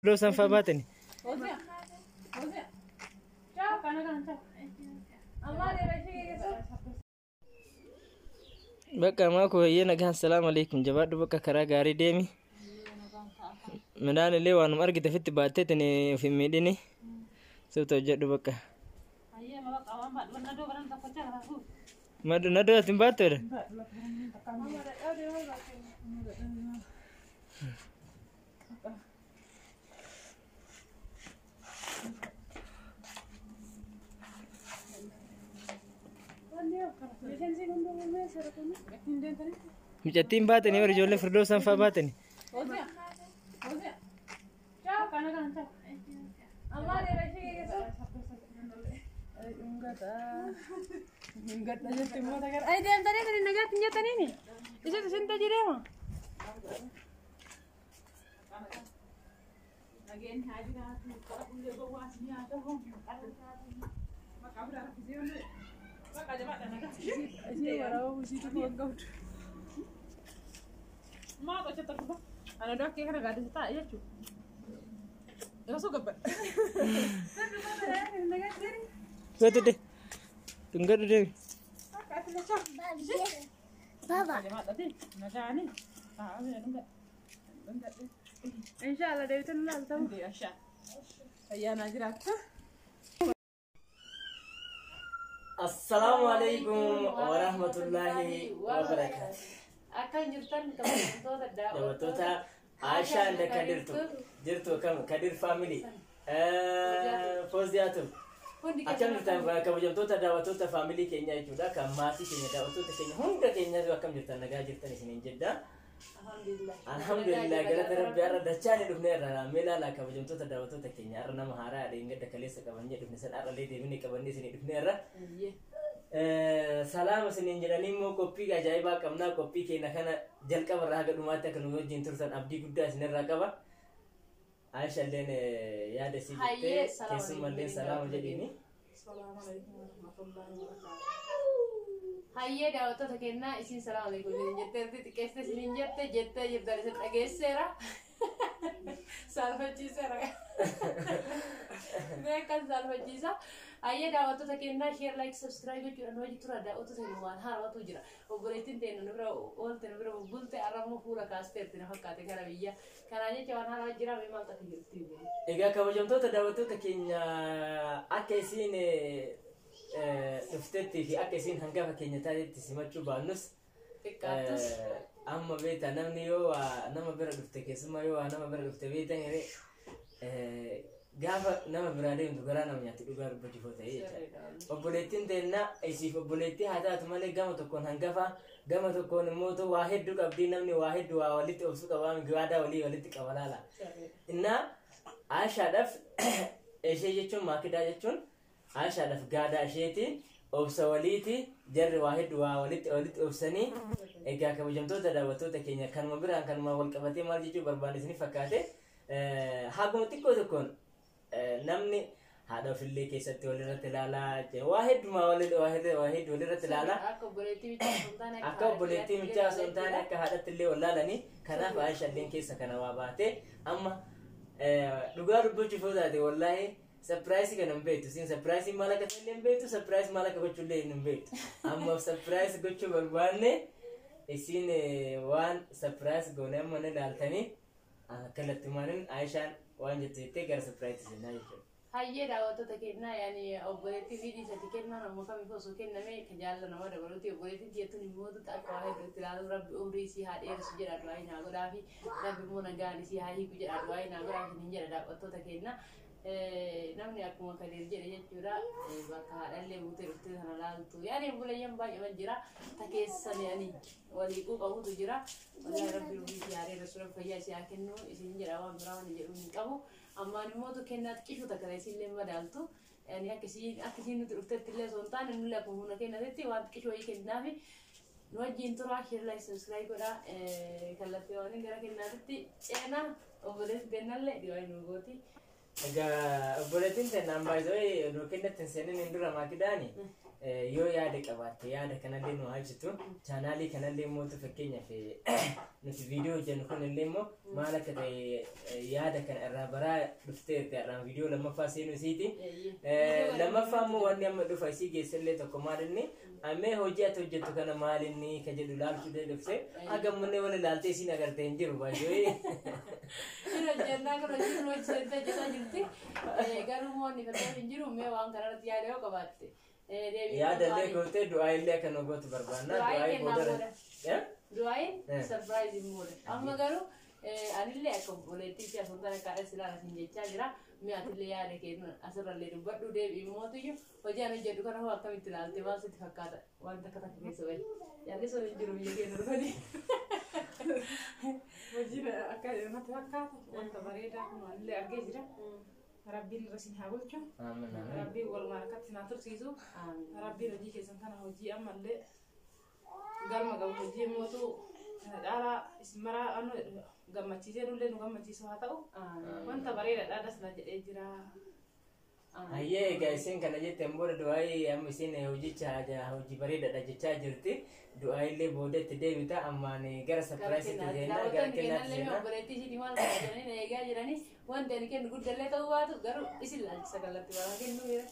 Iddoo isaan fa'aa baatani. Bakka ammaa koo hayyee nagaan salaam alaikum jabaadhu bakka karaa gaarii deemi. Midhaan illee waanuma argite ofitti baatteetiin of hin miidhini. Sirta hojjedhu bakka. Nadoo ati hin baattu jedha. Mucattiin baatanii warri ijoollee firdoo isaan fa'aa baatanii. Ay, deemtanii isin nagaatti hin jettaniini? Isin isin tajireema? Gootu de. Dhungadhu deemi. Inshallah deebitanii ilaaltamu. Assalaamu alaikum wa rahmatullahi wa barakaatu. Akkam jirtan kabajamtoota Daawwattoota Aishaa and Kadirtu jirtu kam Kadir family Fooziyaatu akkam jirtan kabajamtoota daawwattoota faamilii keenyaa jechuudha kan maatii keenya daawwattoota keenya hunda keenyaatu akkam jirtan nagaa jirtan isiniin jedha. Alhamdulillah galata rabbi har'a dachaan dhufne irra mee ilaalaa kabajamtoota daawwattoota keenya har'a nama haaraa dheengadda kaleessa qabannee dhufne san har'a illee deebinee qabannee isinii dhufne irra. Salaama isiniin jedhanii immoo qophii ajaa'ibaa qabnaa qophii keenya kana jalqaba irraa haga dhumaatti akka nu wajjin turtan abdii guddaa isinirraa qaba. Aisha illeen yaada isii jettee Hayyee, salaam keessumma illeen alaikum. salaama jedhiini. Hayyee daawwattoota kennaa isin salaam alaikum isiniin jetteerti xiqqeessite isiniin jette jettee jirtan isin dhageesseera. Saalfachiiseera. Beekan saalfachiisa. Hayyee daawwattoota kennaa share like subscribe gochuudhaan hojii tura daawwattoota keenya waan haaraatu jira. Obboleettiin teenya nu bira oolte nu bira bulte arrammoo fuula kaasteerti na fakkaate gara biyya. Kanaa jecha waan haaraa jira mee maaltu akka jirti? Egaa kabajamtoota daawwattoota keenya akka isiin dhuftetti fi akka isiin hangafa keenya taatetti simachuu baannus Xiqqaattus. Amma beektaa namni yoo waa nama bira dhufte keessumaa yoo waa nama bira dhufte beektan yeree gaafa nama biraa deemtu garaa nama nyaatti dhugaa dubbachuuf yoo ta'e jechaadha. Obboleettiin teennaa isiif obboleettii haa taatu malee gama tokkoon hangafa gama tokkoon immoo ta'u waa hedduu qabdii namni waa hedduu waa walitti obsuu qabaa waadaa walii walitti qaba laala. Innaa Aishaadhaaf ishee jechuun maakidaa jechuun Aishaadhaaf gaadaa isheeti obsa waliiti jarri waa hedduu waa walitti walitti obsanii egaa kabajamtoota daawwattoota keenya kanuma biraan kanuma wal qabatee maal jechuu barbaanne isinif fakkaate haguma xiqqoo tokkoon namni haadha ofillee keessatti walirratti ilaalaa waa heddumaa waa hedduu walirratti ilaalaa Akka obboleettii michaa osoo hin taane akka obboleettii michaa osoo hin taane akka haadhatti illee wallaalanii kanaaf Aisha illeen keessa kana waa baate amma dhugaa dubbachuuf yoo taate wallaahi sapiraayisii kana hin beektu siin sapiraayisii maal akka ta'e illee hin beektu sapiraayisii maal akka gochuu illee hin beektu amma sapiraayisii gochuu barbaanne isiin waan sapiraayisii goone amma ni ilaaltanii kallattimaanin Aishaan waan jettu jettee gara sapiraayisii seenaa jechuudha. Hayyee daawwattoota kennaa yaani obboleettii fi dhiisati kennaan ammoo kamiif osoo kenname kan jaalala nama dabaluuti obboleettiin jettuun immoo akka waa hedduutti ilaalu rabbi umrii isii haa dheeressu jedha du'aa naa godhaafi rabbi immoo nagaan isii haa hiiku jedha du'aa naa godhaafi niin jedha daawwattoota kennaa. Namni akkuma Kadir jedhe jechuudha bakka haadhallee buutee dhuftee sana laaltu yaani obboleeyyan baay'eeman jira ta keessan yaani walii quuqamutu jira wallahi rabbi umrii isii haa dheeressu rabbi fayyaa isii haa kennu isin jedha waan biraa waan jedhu hin qabu. Ammaan immoo kennaa xiqqishuu takka isinillee madaaltu. Yani akka isiin nuti dhuftetti illee osoo hin taane nullee akkuma humna kennatetti waan xiqqishuu wayii kennaafi nu wajjin turaa share like subscribe godhaa kallattii waan gara kennaatitti ceenaa obboleessi kennallee dhiwaa nu gooti. Egaa obboleettiin tennaan baay'ee nu kennatti hin seenin hin dura maakidaani yoo yaada qabaatte yaada kanallee nu haa ibsitu chaanaalii kanallee mootu fakkeenyaaf Nuti viidiyoo hojjennu kun illee immoo maal akka ta'e yaada kana irraa baraa dhufteerti har'aan viidiyoo lammaffaa seenuu isiiti. Lammaffaa immoo wanni amma dhufa isii geessallee tokko maal inni ammee hojii ati hojjettu kana maal inni ka jedhu laalchuu dhufte haga ammallee wal ilaaltee isiin agartee hin jiru baay'ee. Hin hojjennaa kan hojii nu hojjetee hojjetaa jirti. Garuu immoo inni fedhan hin jiru mee waan kanarratti yaada yoo qabaatte. Yaadallee gootee du'aa illee akka nu gootu barbaanna. Du'aa Du'aa booda. Du'aayin sarpiraayiz immoo amma garuu anillee akka obboleettii fi asuun tana kaadha silaa asin jechaa jira. Mee atillee yaada kennu asirrallee dubbadhu deebi'i mootiyyuu hojii ani hojjedhu kana hoo akkamitti ilaalte maal sitti fakkaata waan takka takka keessa bahi. Yaalli sun hin jiru biyya keenya dhufanii. Hojiin akka natti fakkaatu wanta bareedaa kun anillee argee jira. Rabbiin irra isin haa bulchu. Amiin amiin. Rabbiin walumaa harkatti isin haa tursiisu. Rabbiin hojii keessan kana hojii ammallee galma gahu hojii mootu kana caalaa isin maraa anu gammachiisee nullee nu gammachiisu haa ta'u. Wanta bareedaadha dasna jedhee jira. Hayyee egaa isin kana jetteen booda du'aayii amma isin hojicha hojii bareedaadha jechaa jirti. Du'aayillee booda itti deebita ammaan gara sarpiraayizitti seenna gara kennaatti seenna. Obboleettii ishiin maal jedhanii eegaa jiranii wanti ani kennu guddallee ta'uu baatu garuu isin laalchisa kallattii waan kennuu jira.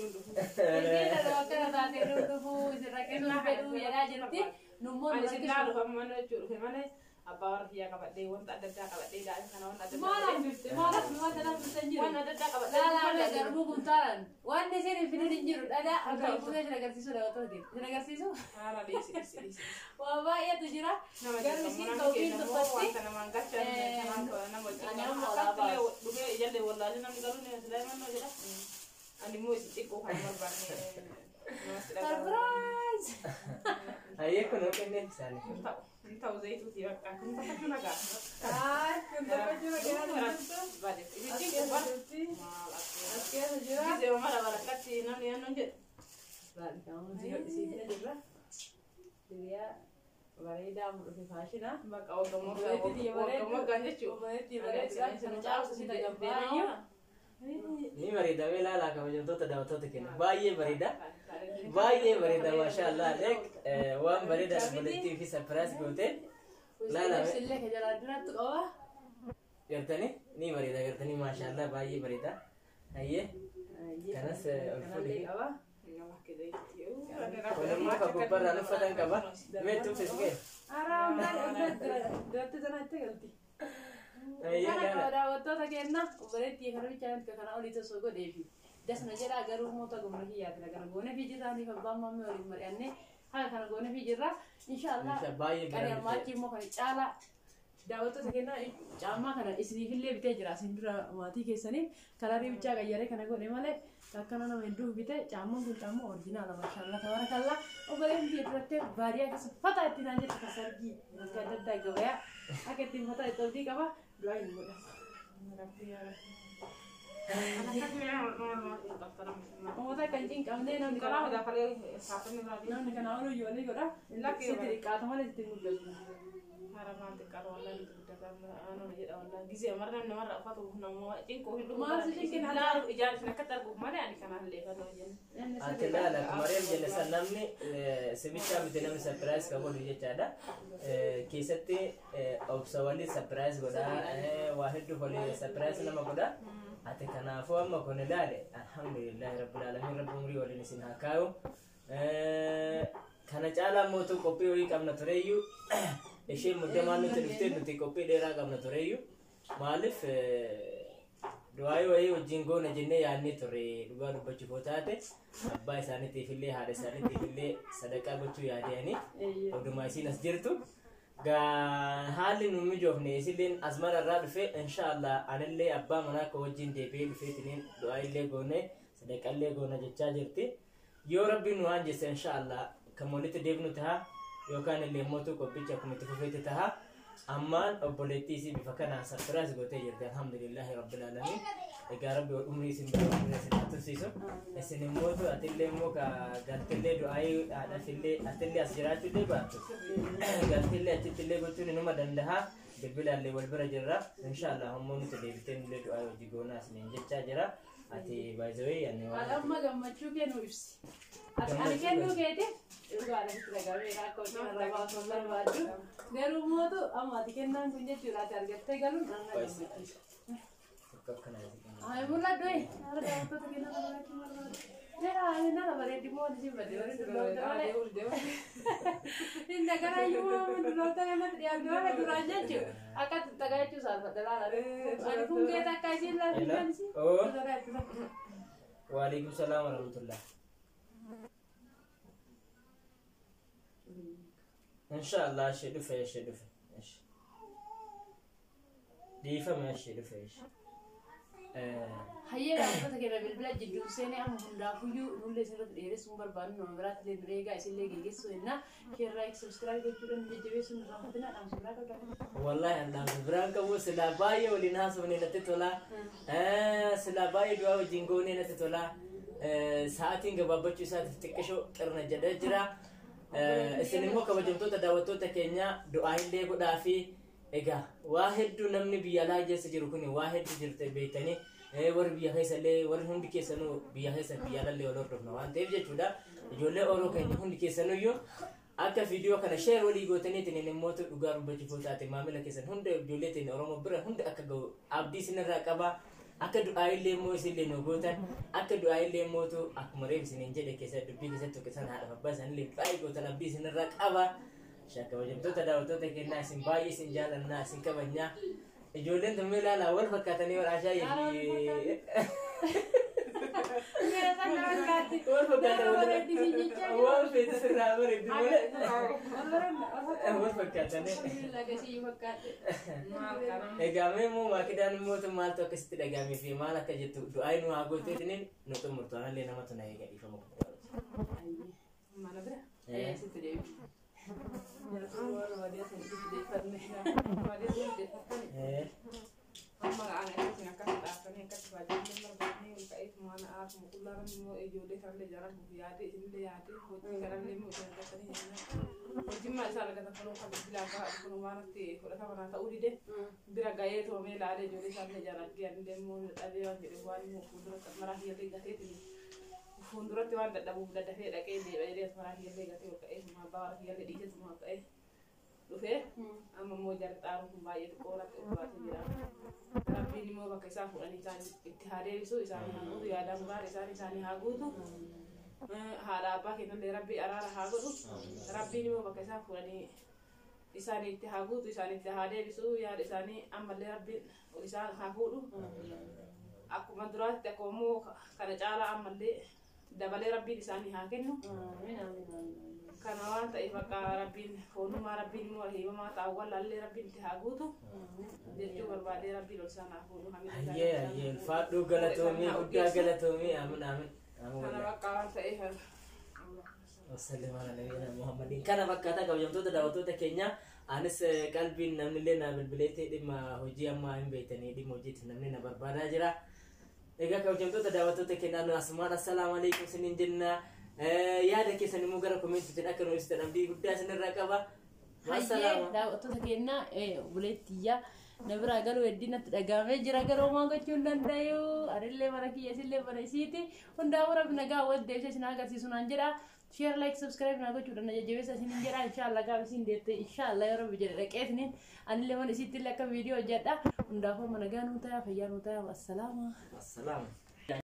Isiin akkana taatee nu dhufuu isin rakkisuu fedhuu jedhaa jirti. Nummoo Ani nu isin rakkisuu. laaluuf amma jechuudha dhufe malee abbaa warra kiyyaa qabadhee wanta adda addaa qabadhee daa'ima kana wanta adda Maal addaa hambifte? Maal hambifte? Wanta hambifte hin jiru. waan adda addaa qabadhee Laalaa garbuu kuntaalaan wanni isin hin fidin hin jiru. Dhadhaa akka fuudhee isin agarsiisuu daawwattoota keenya. Isin agarsiisu Haala dhiisi dhiisi dhiisi. waa baay'eetu jira. Nama Garuu isiin toofiin tuffatti. wanta namaan galchan nama Ani amma olaabaa. dhugee ijallee wallaalee namni garuu ni silaa jedha. Ani immoo isin xiqqoo kan barbaanne namatti dhaga'amu. Sarpiraayiz! Hayyee kun hoo kenneen isaanii. Hin ta'u hin ta'u zayituuti bakka kun tokkochuu nagaa. Kun tokkochuu nagaa. Baale isin xiqqoo bara. Maal As akka. keessa jira. Gisee mara barakatti namni naannoon jedhu. Hiriyaa bareedaa dhufe faashina. Bakka waggaa waggaan jechuudha. Obboleettii bareedaa sana caalsu si tagabbaayyuu. Ni bareeda mee ilaalaa kabajamtoota daawwattoota keenya baay'ee bareeda. Baay'ee bareeda maashaallah leek waan bareeda obboleettii fi sarpiraayiz goote Laalaa. Illee ka jalaa duratti qaba. gartanii ni bareeda gartanii maashaallah baay'ee bareeda. Hayyee kanas ol fuudhi. Qaba. Kun immoo kan gubbaarraan uffatan qaba. Mee itti uffisi kee? Araa maal duratti sana itti galti. Hayyee Kana kana. qaba daawwattoota keenya obboleettii kana bichaan kana olii osoo godheefi. Dasna jedhaa garuu moota gumra kiyyaatina kana goone fi jirra aniif abbaan mammee waliin mari'annee haga kana goone fi jirra. Inshaallah Baay'ee Qani bareeda. ammaa achi immoo kana caalaa daawwattoota keenya caammaa kana isiniifillee bitee jira isin dura maatii keessaniif kalarii bichaa qayyaree kana godhe malee akkana nama hedduu bite caammaan kun caammaa orjinaala maashaallah tabaarakallaa obboleen biyya duratti baadiyyaa keessa fataa ittiin naan jettu kasargii bakka adda addaa gabayaa akka ittiin fataa itti abdii qaba du'aa hin godha. Uummata kan cinqabnee namni kanaa namni kanaa oluu ijoollee godha sitti xiqqaata malee sitti hin guddatu. Ati ilaala akkuma reef jenne san namni simichaa miti namni sarpiraayiz kan godhu jechaadha. Keessatti obsa walii sarpiraayiz godha waa hedduu walii sarpiraayiz nama godha. Ati kanaafuu amma kun ilaale alhamdulillahi rabbil alamin rabbi umurii waliin isin haa kaa'u. Kana caalaa mootuu qophii wayii qabna tureyyuu isheen muddamaan nuti dhuftee nuti qophii dheeraa qabna tureyyuu maaliif du'aayii wayii wajjin goona jennee yaadnee turre dhugaa dubbachuuf yoo taate abbaa isaaniitiif illee haadha isaaniitiif illee sadaqaa gochuu yaadanii odumaa isiin as jirtu. Gaa haalli nu mijoofne isilleen as mararraa dhufe inshaallah anillee abbaa manaa koo wajjin deebi'ee dhufeetiniin du'aa goone sadaqallee goona jechaa jirti. Yoo rabbiin nu waan jesse inshaallah kan walitti deebinu taha yookaan illee mootuu qophicha akkuma itti fufeetti taha. Ammaan obboleettii isii bifa kanaan sarpiraayiz gootee jirti alhamdulillahi rabbil alamin. Egaa rabbi umrii isin bira umrii isin haa tursiisu. Isin immoo atillee immoo ka galtillee du'aayii haadhafillee atillee as jiraachuullee baattu. Galtillee achittillee gochuun inuma danda'a. Bilbilaallee wal bira jirra. Inshaallah ammoo nuti deebitee nullee du'aayii hojii goonaa isiniin jechaa jira. Ati by the way ani waan Amma gammachuu kee nu ibsi. Ani kennuu keetiif dhugaadha sitti dhagahameera akka hojii irra baasuu barbaaddu. Garuu mootu amma ati kennaan kun jechuudha ati argattee galuun anna gammachiisa. Akka akkanaati. Ay, mul'adhu ee. Haala daawwattoota kennaa barbaachuu barbaadu. Jera nana bareeddi moo isin badde warri dulloota malee. Inni gara iyyuu moo dulloota namatti dhiyaatu malee duraan jechuudha. Akka xaxxagaa saalfadha laala. Ani kun keeta akka isiin laafisan isi. Oh. Waalaikum salaam warahmatullah. Inshallah ishee dhufe ishee dhufe. Dhiifama ishee dhufe ishee. Hayyee, daawwattoota keenya, bilbila jidduu seenee amma hundaafuyyuu nullee isirratti dheeressuu barbaadnu nama biraatti illee nu eegaa isillee geggeessuu jenna. Share, like, subscribe gochuudhaan nu jajjabeessuu nu raawwatina dhaamsa biraa qabda. Wallahi an dhaamsa biraan qabu, silaa baay'ee waliin haasofne natti tola. Silaa baay'ee du'aa wajjin goonee natti tola. Sa'aatiin gabaabbachuu isaatiif xiqqishoo qirna jedhee jira. Isin immoo kabajamtoota daawwattoota keenya du'aa illee godhaa fi egaa waa hedduu namni biyya alaa keessa jiru kun waa hedduu jirte beektanii, warri biyya keessa illee, warri hundi keessanuu biyya keessa biyya alallee wal hordofna waan ta'eef jechuudha. Ijoollee Oromoo keenya hundi keessanuyyuu akka viidiyoo kana share walii gootaniitiin immoo dhugaa dubbachuuf taate maamila keessan hunda ijoollee teenya Oromoo bira hunda akka ga'u abdii isinirraa qaba. Akka du'aa illee immoo isinillee nu gootan, akka du'aa illee immoo akkuma reef isiniin jedhe keessa dubbii keessatti tokko isaan haadha abbaa isaanillee du'aa gootan abdii isinirraa qaba. Kabajamtoota daawwattoota kennaa, isin baay'ee isin jaalannaa, isin kabajnaa. Ijoolleen tun ilaalaa wal fakkaatanii wal ashaa wal fakkaatan, waan feete sirraa bareeddu malee wal fakkaatanii. Egaa mee immoo maakidaan immoo maaltu akkasitti dhagahamee fi maal akka jettu du'aa nu haa gooteetiniin nu xumurtu, anallee namatu na eega, dhiifama guddaa. Mana bira. Sitti deebi. Warra baadiyyaa sana sitti deeffanne. Baadiyyaa sana deeffattani. Amma ana akkasiin akkas dhaabsanii akkas baadiyyaa barbaadnee ol ka'ee mana aasuma qullaa namni immoo ijoollee sanallee jaalatu yaadee isinillee yaadee hojii kanallee immoo isin argatanii jennaan. Hojii isaan argatan kunuu kan bilbilaan bahaa kun waan fudhatama naa ta'uu dide bira ga'ee toomee ilaalee ijoollee isaallee jaan argee anillee immoo dadhabee waan jedhe waan immoo fuulduratti maraa kiyyallee gateetiin fuulduratti waan dadhabuuf daddafee dhaqee deebi'ee jedhee maraa kiyyallee gatee ol ka'ee abbaa warra kiyyallee dhiisee ol ka'ee dhufee amma immoo jarri xaaruun kun baay'ee xiqqoo natti ulfaatee jira. Rabbiin immoo bakka isaan fuudhanii isaan itti haa deebisu, isaanii haa guutu, yaada muraasa isaanii isaanii haa guutu. Haadha abbaa keenyallee Rabbii araara haa godhu. Rabbiin immoo bakka isaan fuudhanii isaanii itti haa guutu, isaanii itti haa deebisu, yaada isaanii ammallee Rabbiin isaan haa fuudhu. Akkuma duraatti akkuma immoo kana caalaa ammallee dabalee Rabbiin isaanii haa kennu. Kana waan ta'eef bakka Rabbiin foonummaa Rabbiin immoo hiimamaa ta'an wallaallee Rabbiin itti haa guutu jechuu barbaadee Rabbiin ol isaan haa fuudhu. Hayyee hayyee, ulfaadhuu, galatoomii guddaa, galatoomii, aamin aamin. Kana bakka waan ta'eef. Wasallim ala nabiyina Muhammadin. Kana fakkaataa kabajamtoota daawwattoota keenya, anis qalbiin namnillee na bilbileetti dhimma hojii ammaa hin beektanii, dhimma hojiitiif namni na barbaadaa jira. Egaa kabajamtoota daawwattoota keenyaa, nu asumaan assalaamu alaikum isiniin jenna. Yaada keessan immoo gara komeentiitiin akka nu ibsitan abdii guddaa isinirraa qaba. Hayyee, daawwattoota keenyaa, obboleettiyyaa na biraa galuu hedduu natti dhagahamee jira, garuu maal gochuu hin danda'u. Anillee mana kiyya, isillee mana isiiti. Hundaafuu Rabbi nagaa wal deebisee isin agarsiisu naan jedha. Share, like, subscribe naa gochuudhaan na jajjabeessa isiniin jedha. Inshallah gaafa isin deette, inshallah yoo Rabbi jedhe, dhaqeetiniin anillee mana isiitti illee akka viidiyoo hojjedha. Hundaafuu mana nagaa nuu ta'a, fayyaa nuu ta'a. Assalaama. Assalaama.